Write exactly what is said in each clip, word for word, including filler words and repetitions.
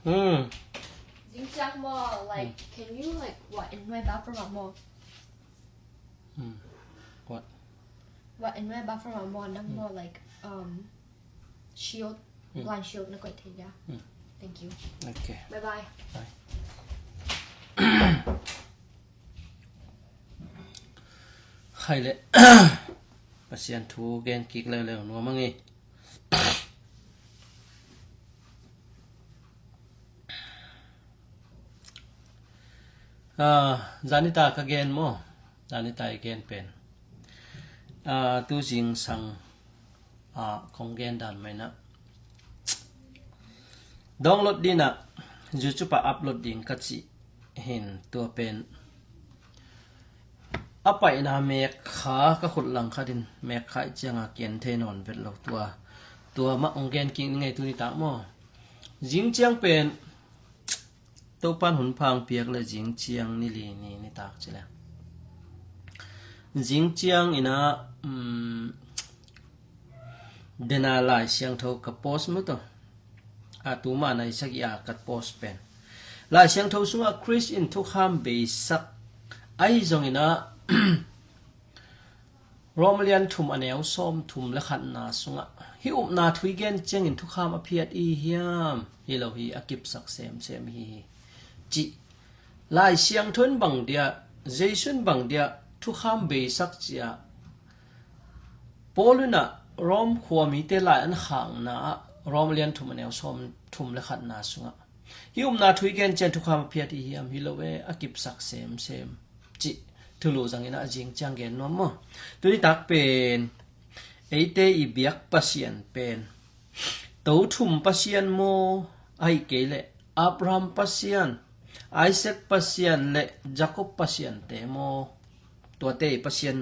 Hmm. Zingciang maw, like, can you, like, what, in my bathroom maw? Hmm. What? What, in my bathroom maw, nang maw, like, um, shield, Hmm. blind shield na koih thei dia. Hmm. Thank you. Okay. Bye bye. Bye. Khai le. Pasian thu gen kik leuleu nuam ang i. Ah, zanita ka gen maw? Zanita i gen pen. Ah, tu zingsang ah, kong gen dan mai na. Download ding ah, YouTube ah upload ding ka cih hin tua pen. A paina mekha ka khut lang khat in mekha i cianga kian thei nawn vet lo tua. Tua mah ong gen kik ni ngei tuni tak maw. Zingciang pen Topan hun phang piak le zingciang ni li ni nitak ci le. Zingciang ina, um, dena Lai Siangtho ka post maw tawh. A tuma nai sagih a ka post pen. Lai Siangtho sungah Khrist in thukham beisak ahi zong ina, Rom lian thum a neu sawm thum le khatna sungah hih upna thu i gen ciangin thukham a phiat i hiam? Hi lo hi, a kipsak semsem hi hi. Cih Lai Siangtho in bang dia, Jesu in bang dia thukham beisak cia Paul in ah Rom khua mite lai an khakna ah Rom lian thum a neu sawm thum le khatna sungah hih upna thu i gen ciang thukham a phiat i hiam? Hi lo e, a kipsak semsem cih thulu zangin a zing ciang gen nuam maw? Tuni tak pen eite i biak Pasian pen to thum Pasian maw, ahi kei le Abraham Pasian, Isaac Pasian le Jacob Pasian te maw? Tuate i Pasian,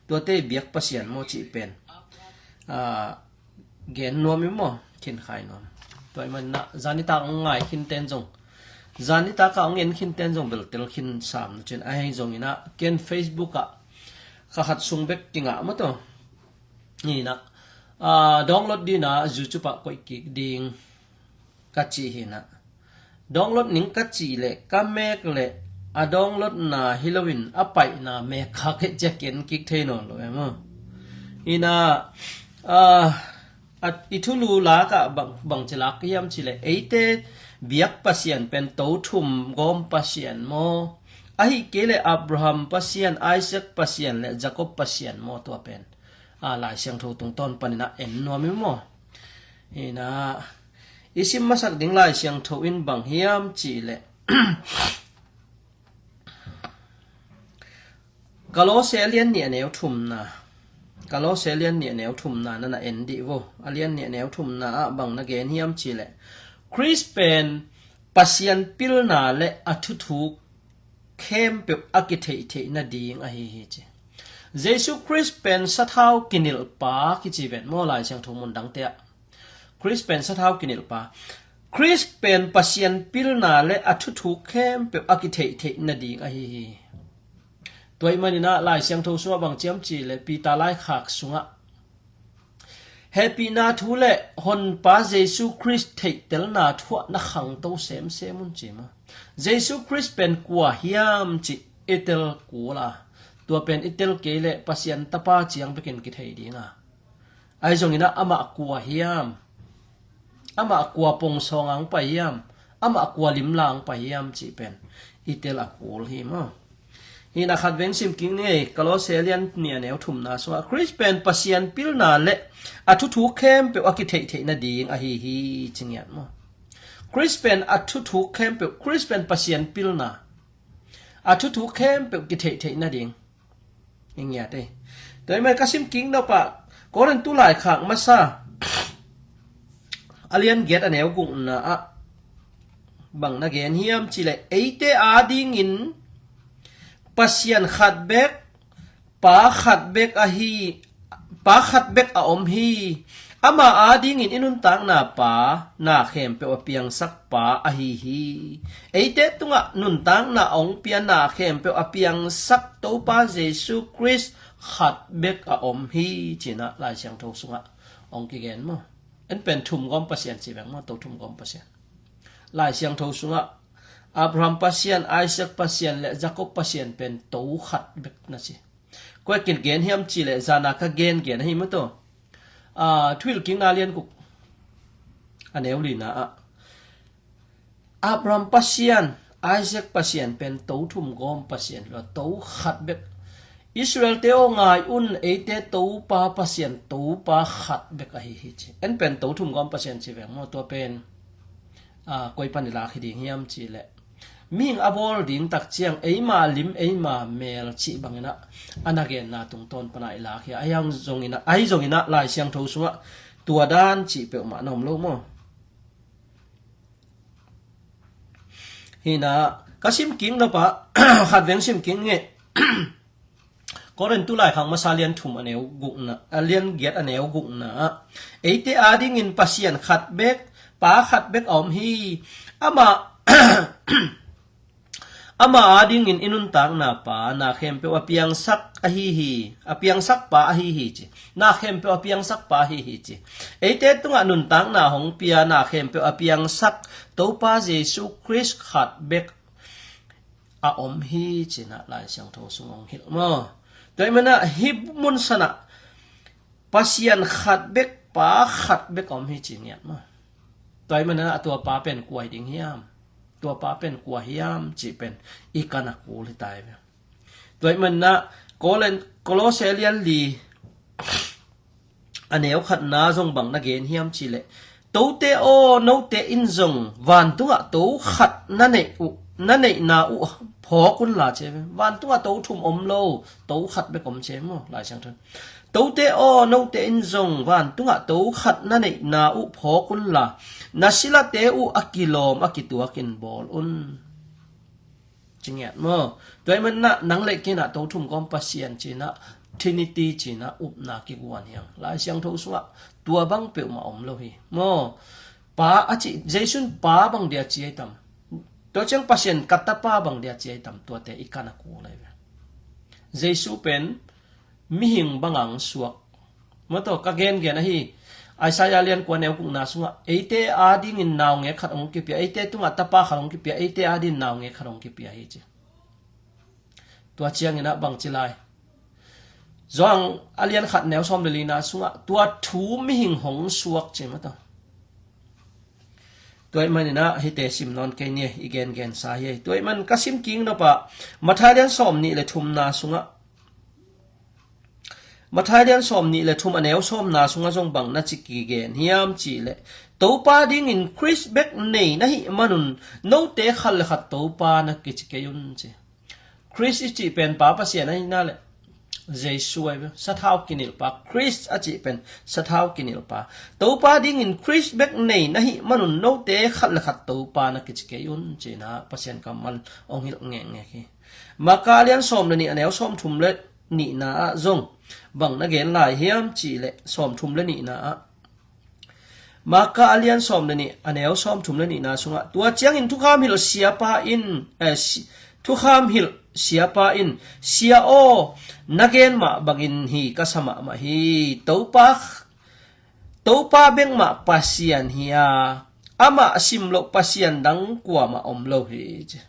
tuate i biak Pasian maw cih pen a gen nuam i maw, khin khai nuam. Tua i man na zanitak ong ngai khin ten zong, zanitak a ong en khin ten zong beltel khin sam na cin ahi zong ina ken Facebook ah ka khat sung bek kingah maw tawh. Ina, ah, download ding ah YouTube ah koih kik ding ka cih hi na. Download ning ka cih le ka mek le a download na hi loin a paina mek kha kei cia ken kik thei nawn lo em aw. Ina, ah, a, i thulu lak ah bang, bang ci lak hiam ci le eite biak Pasian pen to thum gawm Pasian maw? Ahi kei le Abraham Pasian, Isaac Pasian le Jacob Pasian maw tua pen? A, Lai Siangtho tungtawn panin a en nuam i maw? Ina, i sim masak ding Lai Siangtho in bang hiam ci le Kolose a lian nih a neu thumna. Kolose a lian nih a neu thumna na na en dih vo. A lian nih a neu thumna ah bang na gen hiam ci le Khrist pen Pasian pilna le a thuthuk khempeuh a kitheihtheih nading ahi hi ci. Jesu Khrist pen sathau kinilhpa kici vet maw Lai Siangtho mun dangte ah. Khrist pen sathau kinilhpa. Khrist pen Pasian pilna le a thuthuk khempeuh a kitheihtheih nading ahi hi. Tua i manin a Lai Siangtho sungah bang ciam ci le Peter laikhak sungah hehpihna thu le Honpa Jesu Khrist theihtelna thu ah na khangto semsem un ci maw? Jesu Khrist pen kua hiam cih i tel kul a, tua pen i tel kei le Pasian Tapa ciang bekin kithei ding a. Ahi zongin a amah kua hiam? Amah kua pongsawnga hong pai hiam? Amah kua limla hong pai hiam cih pen i tel a kul hi maw? Hi na khat veng sim kik ni ei, Kolose lian nih a neu thumna sungah Khrist pen Pasian pilna le a thuthuk khempeuh a kitheihtheih nading ahi hi ci ngiat maw? Khrist pen a thuthuk khempeuh, Khrist pen Pasian pilna, a thuthuk khempeuh kitheihtheih nading i ngiat ei. Tua i mai ka sim kik nop ah Korintu laikhak masa a lian giat a neu gukna ah bang na gen hiam ci le eite adingin Pasian khat bek, Pa khat bek ahi, Pa khat bek a om hi. Ama adingin i nuntakna Pa, na khempeuh a piangsak Pa ahi hi. Eite tungah nuntakna a hong pia na khempeuh a piangsak Topa Jesu Khrist khat bek a om hi. Cina Lai Siangtho sungah hong kigen maw? En pen thumgawm Pasian ci bek maw, to thumgawm Pasian. Lai Siangtho sungah Abraham Pasian, Isaac Pasian le Jacob Pasian pen to khat bek na ci. Kua kin gen hiam ci le zana ka gen gen ahi maw taw. Ah, Thuhilhkikna lian guk a neu lina ah Abraham Pasian, Isaac Pasian pen to thum gawm Pasian lo, to khat bek. Israel te aw ngai un, eite Topa Pasian, Topa khat bek ahi hi ci. En pen to thum gawm Pasian ci veng maw, tua pen, ah, koi pan i lak hi ding hiam ci le mihing a bawl ding tak ciang eima lim eima mel cih bangin ah a na genna tungtawn pana i lak hi a, ahi zongin ah, ahi zongin ah Lai Siangtho sungah tua dan cih peuhmah na om lo maw. Hina ka sim kik nop ah khat veng sim kik ngei. Korin tu laikhak masa lian thum a neu gukna, a lian giat a neu gukna ah eite adingin Pasian khat bek, Pa khat bek a om hi. Ama, ama adingin i nuntakna Pa na khempeuh a piangsak ahi hi, a piangsak Pa ahi hi ci. Na khempeuh a piangsak Pa ahi hi ci. Eite tungah nuntakna hong pia na khempeuh a piangsak Topa Jesu Khrist khat bek a om hi cinah Lai Siangtho sung hong hilh maw. Tua ih manah hih mun sanah Pasian khat bek, Pa khat bek a om hi ci ngiat maw. Tua ih manah a tua Pa pen kua hi ding hiam? Tua Pa pen kua hiam cih pen i kan a kul hi tai ve. Tua ih manah Kolose lian li a neu khatna zong bang na gen hiam cih leh, tote aw, note in zong vantungah to khat na neih uh, na neihna uh phawk unla ci ve. Vantungah to thum om lo, to khat bek om ci maw, Lai Siangtho in. Tote aw, note in zong vantungah to khat na neihna uh phawk unla, na silate uh a kilawm a kituakin bawl un. Ci ngiat maw. Tua ih manah nang le kei inah to thum gawm Pasian cinah, Trinity cinah upna kiguan hiang. Lai Siangtho sungah tua bang peuhmah om lo hi maw. Pa a ci, Jesu in Pa bang dia ci ai tam? Tua ciang Pasian ka Tapa bang dia ci ai tam? Tuate i kan a kul ai ve. Jesu pen mihing banga hong suak. Maw taw, ka gengen ahi. Isaiah lian kua neu gukna sungah eite adingin naungek khat hong kipia, eite tungah tapa khat hong kipia, eite adingin naungek khat hong kipia hi ci. Tua cianginah bangci lai? Johan a lian khat neu sawm le lina sungah tua thu mihing hong suak ci maw taw. Tua ih maninah hihte sim nawn kei ni, i gengensa hi. Tua ih man ka sim kik nop ah Matthai lian sawm nih le thumna sungah, Matthai lian sawm nih le thum a neu sawmna sungah zong bang na ci kigen hiam cih leh, Topa dingin Khrist bek nei na hih manun note khat le khat Topa na kici kei un ci. Khrist i cih pen Pa Pasian ahina le Jesu ai ve, sathau kinilhpa. Khrist a cih pen sathau kinilhpa. Topa dingin Khrist bek nei na hih manun note khat le khat Topa na kici kei un cinah Pasian kammal hong hilh ngekngek hi. Marka lian sawm le nih a neu sawm thum le nihna ah zong bang na gen lai hiam cih leh, sawm thum le nihna ah, Marka a lian sawm le nih a neu sawm thum le nihna sungah, tua ciangin thukham hilh siapa in, eh, si-, thukham hilh siapa in, Sia aw, na gen mah bangin hi ka sa mahmah hi. Topa, Topa bek mah Pasian hi a, amah sim loh Pasian dang kuamah om lo hi ci.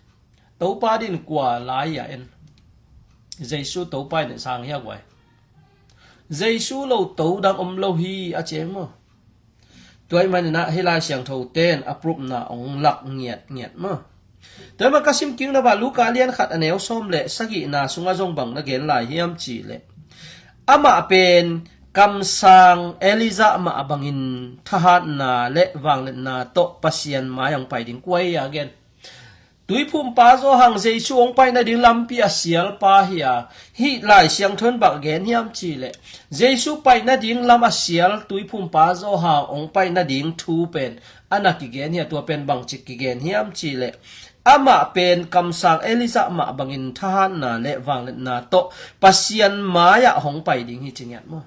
Topa din kua lai a en? Jesu Topa in sang hi a guai. Jesu lo to dang om lo hi a ci maw. Tua ih maninah hih Lai Siangtho ten a prupna hong lak ngiatngiat maw. Tua ih man ka sim kik nop ah Luka lian khat a neu sawm le sagihna sungah zong bang na gen lai hiam cih leh, amah pen kamsang Elijah mah bangin thahatna le vangliatna tawh Pasian mai-ah hong pai ding. Kua hi a gen? Tuiphumpa Johan Jesu hong pai nading lampi a sialpa hi a, hih Lai Siangtho in bang gen hiam cih leh, Jesu pai nading lam a sial Tuiphumpa Johan hong pai nading thu pen a na kigen hi a, tua pen bangci kigen hiam cih leh, amah pen kamsang Elijah mah bangin thahatna le vangliatna tawh Pasian mai-ah hong pai ding hi ci ngiat maw.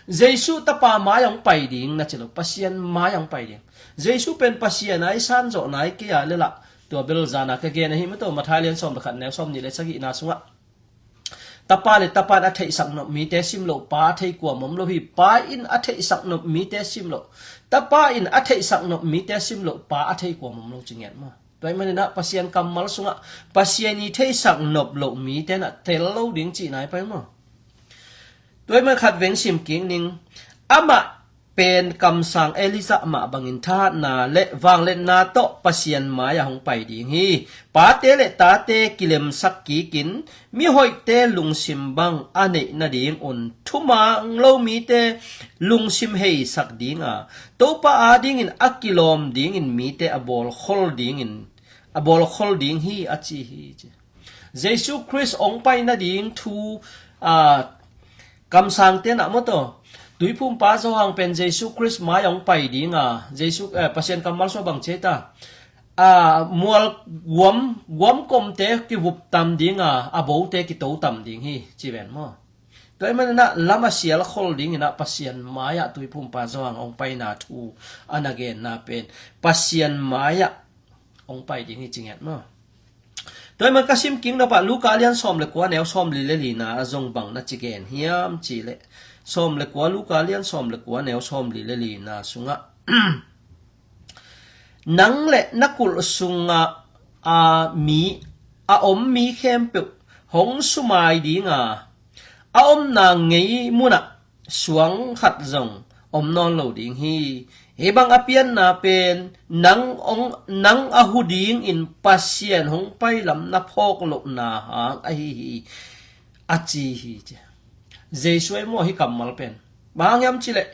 Jesu Tapa mai-ah hong pai ding na ci lo, Pasian mai-ah hong pai ding. Jesu pen Pasian a i san zawh nai kei a le lah, tua bel zana ka gen ahi maw taw, Matthai lian sawm le khat neu sawm nih le sagihna sungah, Tapa le tapa in a theihsak nop mite sim loh, Pa a thei kuamah om lo hi. Pa in a theihsak nop mite sim loh, tapa in a theihsak nop mite sim loh, Pa a thei kuamah om lo ci ngiat maw? Tua ahih maninah Pasian kammal sungah Pasian i theisak nop loh mite nah tel lo ding cihna hi pai maw? Tua ahih man khat veng sim kik ning. Amah pen kamsang Elijah mah bangin thahatna le vangliatna tawh Pasian mai-ah hong pai ding hi. Pate le tate kilemsak kikin mihoihte lungsim bang a neih nadingun thumang lo mite lungsim heisak dinga, Topa adingin a kilawm dingin mite a bawlkhol dingin, a bawlkhol ding hi a ci hi ci. Jesu Khrist hong pai nading thu, a, kamsangte nah maw taw, Tuiphumpa Johan pen Jesu Khrist mai hong pai dinga, Jesu, eh, Pasian kammal sua bang ci ta, a, mual guam, guamkomte kivup tam dinga, a bote kito tam ding hi ci ven maw? Tua ahih maninah lam a sial khol dinginah Pasian mai-ah Tuiphumpa Johan hong paina thu a na genna pen Pasian mai-ah hong pai ding hi ci ngiat maw? Tua ahih man ka sim kik nopah Luka lian sawm le kua neu sawm li le lina a zong bang na ci gen hiam cih leh, sawm le kua, Luka lian sawm le kua neu sawm li le lina sungah, nang le na kulh sungah a mi, a om mi khempeuh hong sumai dinga, a omna ngei munah suang khat zong om nawn lo ding hi. Hih bang a pianna pen nang hong, nang a hu dingin Pasian hong pai lam na phawk lohna hang ahi hi, a ci hi ci. Jesu ahi maw hih kammal pen? Bang hang hiam cih leh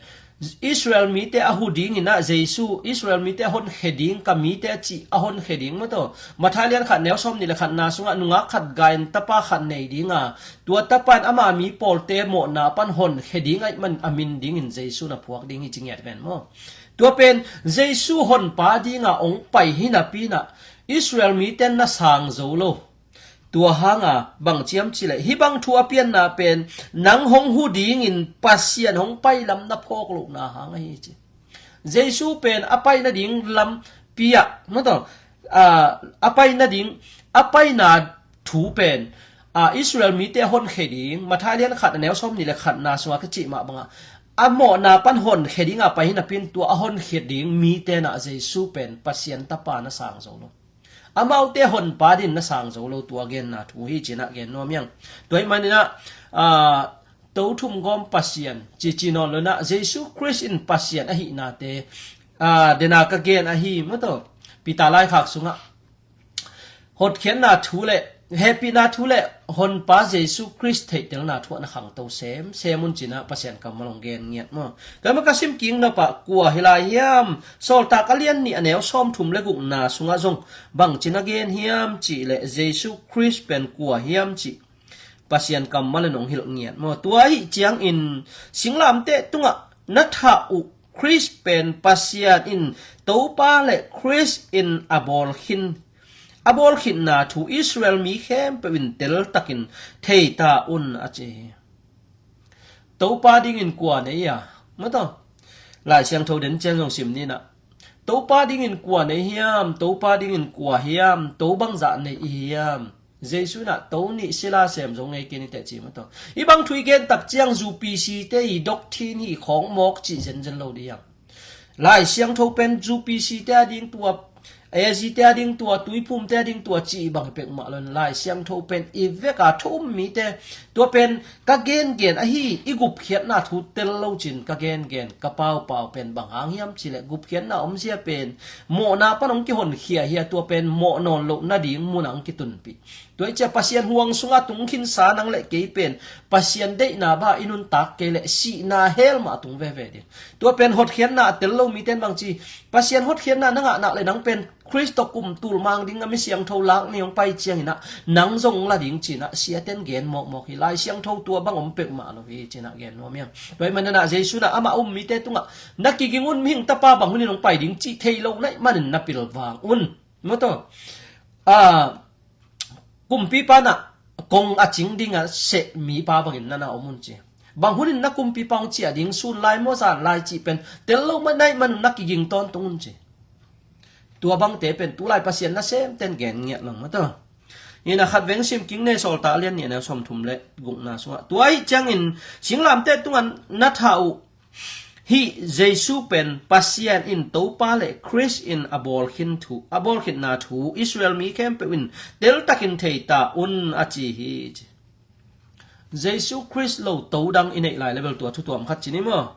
Israel mite a hu dinginah Jesu, Israel mite a honkhia ding, ka mite a cih a honkhia ding maw taw. Matthai lian khat neu sawm nih le khatna sungah nungak khat gai-in tapa khat nei dinga, tua tapa in ama mi pawlte mawhna pan honkhia ding ahih man a min dingin Jesu na phuak ding hi ci ngiat ven maw? Tua pen Jesu honpa dinga hong pai hi napinah Israel mite na sang zo lo. Tua hanga bang ci hiam cih leh hih bang thu a pianna pen nang hong hu dingin Pasian hong pai lam na phawk lohna hang ahi ci. Jesu pen a pai nading lampi-ah maw taw, a, a pai nading, a paina thu pen, a, Israel mite a honkhia ding, Matthai lian khat a neu sawm nih le khatna sungah ka cih mah bangah a mawhna pan honkhia dinga pai hi napin tua a honkhia ding mite nah Jesu pen Pasian tapa na sang zo lo. Amaute honpa din na sang zo lo, tua genna thu hi cinah gen nuam hiang. Tua ahih maninah, a, to thum gawm Pasian ci ci nawn lo inah Jesu Khrist in Pasian ahihnate, a, dena ka gen ahi maw taw. Peter laikhak sungah hotkhiatna thu le hehpihna thu le honpa Jesu Khrist theihtelna thu ah na khangto semsem un cinah Pasian kammal hong gen ngiat maw? Tua ahih man ka sim kik nopah kua hi lai hiam? Sawltak a lian nih a neu sawm thum le gukna sungah zong bang cinah gen hiam cih leh Jesu Khrist pen kua hiam cih Pasian kammal in hong hilh ngiat maw? Tua ahih ciangin singlamteh tungah na thah uh Khrist pen Pasian in Topa le Khrist in a bawl khin, a bawl khinna thu Israel mi khempeuh in teltakin thei ta un a ci hi. Topa dingin kua nei a? Maw taw. Lai Siangtho den ciang zong sim ninah. Topa dingin kua nei hiam? Topa dingin kua hiam? To bangzah nei i hiam? Jesu inah to nih sila sem zo ngei kei ni teh ci maw taw. Hih bang thu i gen tak ciang U P C te i doctrine hi khawng mawk cih zenzen lo ding hiam? Lai Siangtho pen U P C te a ding tua, A Z te a ding tua, Tuiphum te a ding tua cih bang hi pek mah lo in Lai Siangtho pen i veka thu um mite tua pen ka gengen ahi, i gupkhiatna thu tel lo cin ka gengen ka paupau pen bang hang hiam cih leh gupkhiatna omzia pen mawhna pan hong kihonkhia hi a, tua pen mawh nawn loh nading munah hong kitunpih. Tua hi cia Pasian huang sungah tung khinsa nang le kei pen Pasian deihna bang i nuntak kei leh sihna hell mah a tung veve ding. Tua pen hotkhiatna a tel lo mite in bang ci, Pasian hotkhiatna na ngah nak le nang pen Khrist tawh kum tul mang ding a mi siangtho lak ni hong pai cianginah nang zong la ding cinah siaten gen mawkmawk hi. Lai Siangtho tua bang om peuhmah lo hi cinah gen nuam hiang. Tua ahih maninah Jesu inah amah um mite tungah na kiging un, mihing tapa bang hunin hong pai ding cih thei lo na hih manin na pilvang un. Maw taw. A, kumpipa nah kong a cing dinga seh mipa bangin na na om un ci. Bang hunin na kumpipa hong ciah ding, sun lai maw zan lai cih pen tel lo mah na hih man na kiging tawntung un ci. Tua bangte pen tulai Pasian nasemten gen ngiat lo maw taw. Hi na, Khat Veng Sim Kik Ni, Sawltak a lian nih, a neu sawmthum le gukna sungah, tua ahih ciangin singlamteh tungah na thah uh hih Jesu pen Pasian in Topa le Khrist in a bawl khin thu, a bawl khinna thu Israel mi khempeuh in teltakin thei ta un, a ci hi, ci. Jesu Khrist lo to dang i neih lai le bel tua thu tuam khat ci ni maw?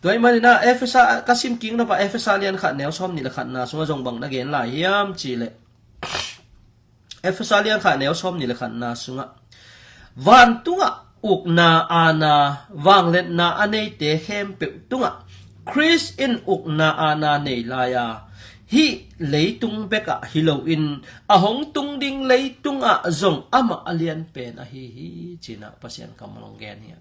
Tua ahih manin ah Efesa, ka sim kik nop ah Efesa lian khat neu sawmnih le khatna sungah zong bang na gen lai hiam cih leh, Efesa lian khat neu sawmnih le khatna sungah, vantungah ukna aana, vangliatna a neite khempeuh tungah Khrist in ukna aana nei lai a, hih leitung bekah hi loin a hong tung ding leitungah zong amah a lianpen ahi hi, ci-in ah Pasian kammal hong gen hi.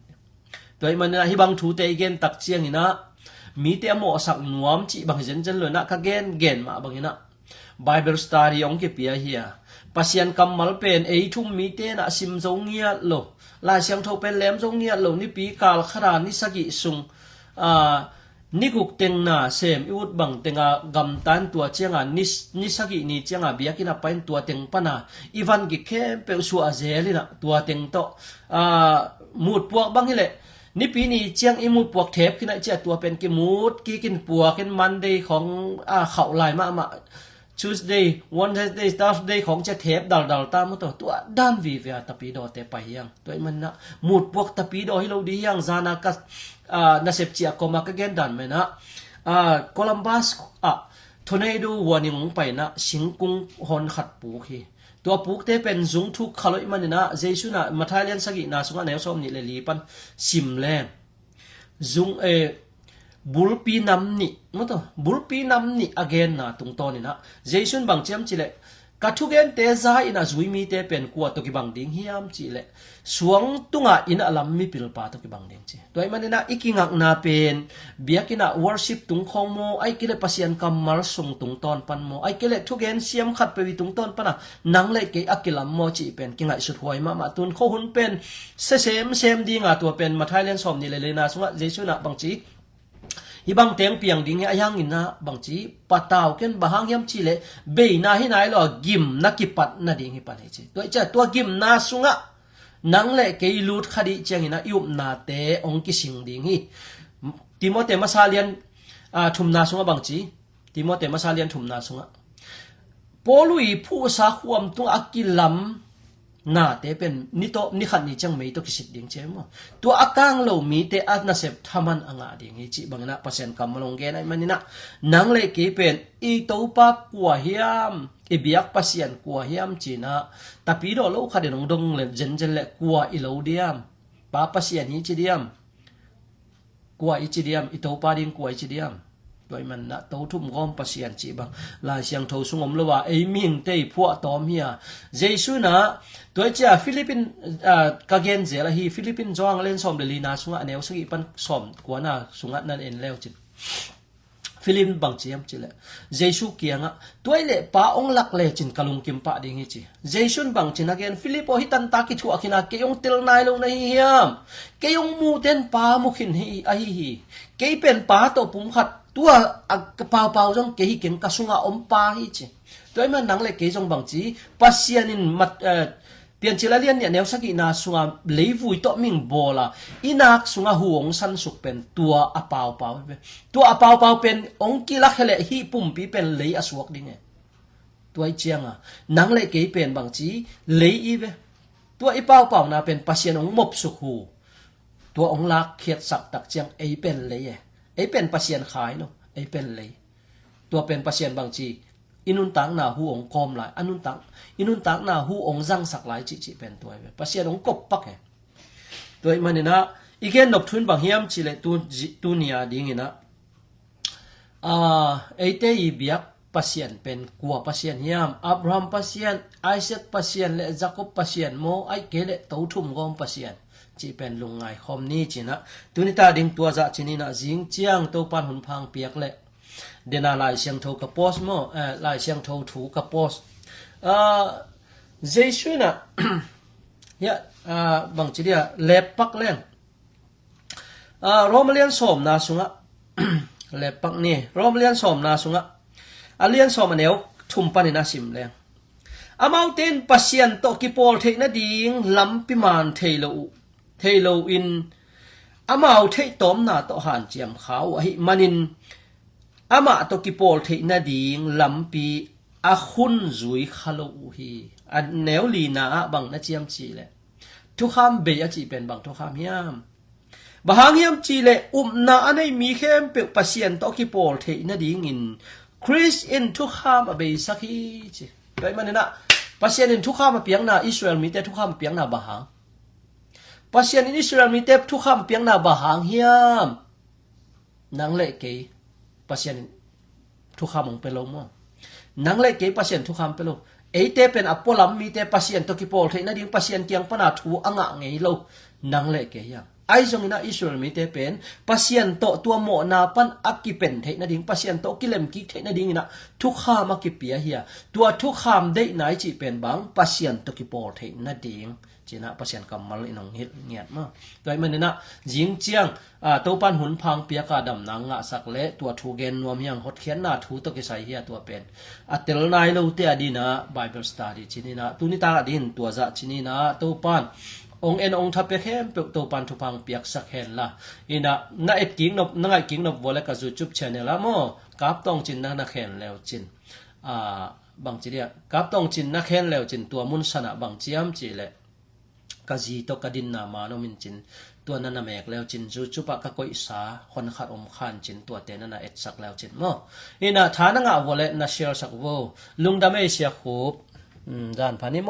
Tua ahih manin ah hih bang thute i gen tak ciangin ah mite a mawhsak nuam cih bang hi zenzen lo-in ah, ka gen gen mah bangin ah Bible study hong kipia hi a, Pasian kammal pen ei thu um mite in ah sim zo ngiat lo, Lai Siangtho pen lem zo ngiat lo, nipi kal khat a ni sagih sung, a, ni guk teng na sem i ut bang teng a gamta in, tua ciang a ni, ni sagih ni ciang a biakinn ah pai in, tua teng pan a i van gik khempeuh suah zel in ah tua teng tawh, a, mut puak bang hi leh, nipi ni ciang i mut puak thep khin ah i ci a, tua pen kimut kik in puak in, Monday khawng a khauh lai mahmah, Tuesday, Wednesday, Thursday khawng ci a thep daldal ta maw, tua dan vive a Tapidawte pai hi hang. Tua ahih manin ah mut puak Tapidaw hi lo ding hi hang. Zan a ka, a, nasep ciah kawm a ka gen dan mah in ah, a, Columbus ah tornado warning hong pai in ah singkung hon khat puk hi. Tua pukte pen zung thuk kha lo ahih manin ah, Jesu in ah Matthai lian sagihna sungah neu sawmnih le li pan sim leng, zung, eh, bulpi nam nih, maw taw, bulpi nam nih a genna tungtawnin ah Jesu in bang ci hiam cih leh, ka thugente za in a zui mite pen kua tawh kibang ding hiam cih leh, suang tungah inn a lam mipilpa tawh kibang ding, ci. Tua ahih manin ah i kingakna pen biakinn ah worship tung khawng maw, ahih kei leh Pasian kammal sung tungtawn pan maw, ahih kei leh thugen siam khatpeuh i tungtawn pan a nang le kei a kilam maw cih pen kingaihsut huai mahmah. Tun khuahun pen sia semsem ding a, tua pen Matthai lian sawmnih le lina sungah Jesu in ah bang ci, hih bang teng piang ding hi, ahi hangin ah bang ci, patau ken, bang hang hiam cih leh beina hi nai lo a gimna kipat nading hi pan hi, ci. Tua ahih ciang tua gimna sungah nang le kei lut kha ding ciangin ah i upnate hong kising ding hi. Timote masa lian, a, thumna sungah bang ci, Timote masa lian thumna sungah, Paul i phuhsa khuam tungah a kilam nate pen ni tawh, ni khat ni ciang mei tawh kisit ding, ci maw. Tua a kang lo mite a nasep thaman a ngah ding hi, cih bangin ah Pasian kammal hong gen ahih manin ah, nang le kei pen i Topa kua hiam, i biak Pasian kua hiam ci-in ah Tapidaw lo khat in hong dong zenzen leh kua i lo diam? Pa Pasian hi ci diam? Kua i ci diam? I Topa ding kua i ci diam? Tua ahih manin ah Tothumgawm Pasian cih bang Lai Siangtho sung om lo a, ei mihingte i phuahtawm hi a. Jesu in ah, tua ahih ciang Philip in, a, ka gen zel ahi, Philip in Johan lian sawm le lina sungah a neu sagih pan sawmkuana sungah nan en leu cin, Philip in bang ci hiam cih leh, Jesu kiangah, tua ahih leh Pa hong lak lecin ka lungkim pah ding hi, ci. Jesu in bang ci-in a gen, Philip aw, hih tanta kithuah khin a kei hong tel nai lo na hi hiam? Kei hong mute in Pa mu khin hi, ahi hi. Kei pen Pa tawh pumkhat, tua a paupau zong kei hi keng, ka sungah om Pa hi, ci. Tua ahih manin nang le kei zong bang ci, Pasian in mat, eh, Piancil a lian nih a neu sagihna sunga leivui tawh mihing bawl a, i nak sunga hu hong sansuk pen tua a paupau hi ve. Tua a paupau pen hong kilak hi leh hih pumpi pen lei a suak ding e. Tua ahih cianga nang le kei pen bang ci, lei i ve. Tua i paupauna pen Pasian hong mopsuk hu, tua hong lakkhiatsak tak ciang ei pen lei e. Ei pen Pasian kha hi lo, ei pen lei. Tua pen Pasian bang ci, i nuntakna hu hong kawm lai, a nuntak, i nuntakna hu hong zangsak lai cihcih pen tua hi ve. Pasian hong kop pak e. Tua ahih manin ah i gen nop thu in bang hiam cih leh tu, tuni a dingin ah, ah, eite i biak Pasian pen kua Pasian hiam? Abraham Pasian, Isaac Pasian le Jacob Pasian maw, ahih kei leh Tothumgawm Pasian cih pen lungngai khawm ni, ci-in ah tuni ta ding tua zah ci-in ah, zing ciang Topa'n hun pha hong piak leh, dena Lai Siangtho ka post maw, eh, Lai Siangtho thu ka post. Ah, Jesu in ah, ya, ah, bang ci dia, leppak leng. Ah, Rom a lian sawmna sungah, leppak ni, Rom a lian sawmna sungah, a lian sawm a neu thum panin a sim leng. Amaute in Pasian tawh kipawl theih nading lampi man thei lo uh, thei lo in, amau theihtawmna tawh hanciam kha uh ahih manin, amah tawh kipawl theih nading lampi a khun zui kha lo uh hi. A neu lina ah bang na ciam cih leh, thukham bei a cih pen bang thukham hiam? Bang hang hiam cih leh, upna a nei mi khempeuh Pasian tawh kipawl theih nadingin Khrist in thukham a beisak hi ci. Tua ahih manin ah, Pasian in thukham a piakna, Israel mite thukham a piakna bang hang? Pasian in Israel mite thukham a piakna bang hang hiam? Nang le kei Pasian in thukham hong pia lo maw? Nang le kei Pasian thukham pia lo. Eite pen a pualam mite Pasian tawh kipawl theih nading Pasian kiang pana thu a ngah ngei lo. Nang le kei hiam? Ahi zongin ah Israel mite pen Pasian tawh tua mawhna pan a kipen theih nading, Pasian tawh kilemkik theih nadingin ah thukham a kipia hi a, tua thukham deihna i cih pen bang, Pasian tawh kipawl theih nading. Ci-in ah Pasian kammal in hong hilh ngiat maw? Tua ahih manin ah zing ciang, a, Topan hun pha hong piak a, damna ngahsak le tua thu gen nuam hi hang. Hotkhiatna thu tawh kisai hi a, tua pen a tel nai lote adingin ah Bible study ci-in ah, tuni tak adingin tua zah ci-in ah, Topan hong en hong thapia khempeuh Topan thupha hong piaksak hen la. In ah na et kik nop, na ngaih kik nop vua leh ka YouTube channel ah maw, Kap Tawng Cin na na khen leu cin, a, bangci dia, Kap Tawng Cin na khen leu cin, tua mun san ah bang ciam cih leh, ka zi tawh ka dinna man om in cin, tua na na mek leu cin, YouTube ah ka koihsa hon khat om khan cin, tuate na na etsak leu cin maw? In ah tha na ngah vua leh na share sak vo. Lungdam ei Sia Khup. Um, zan pha ni maw?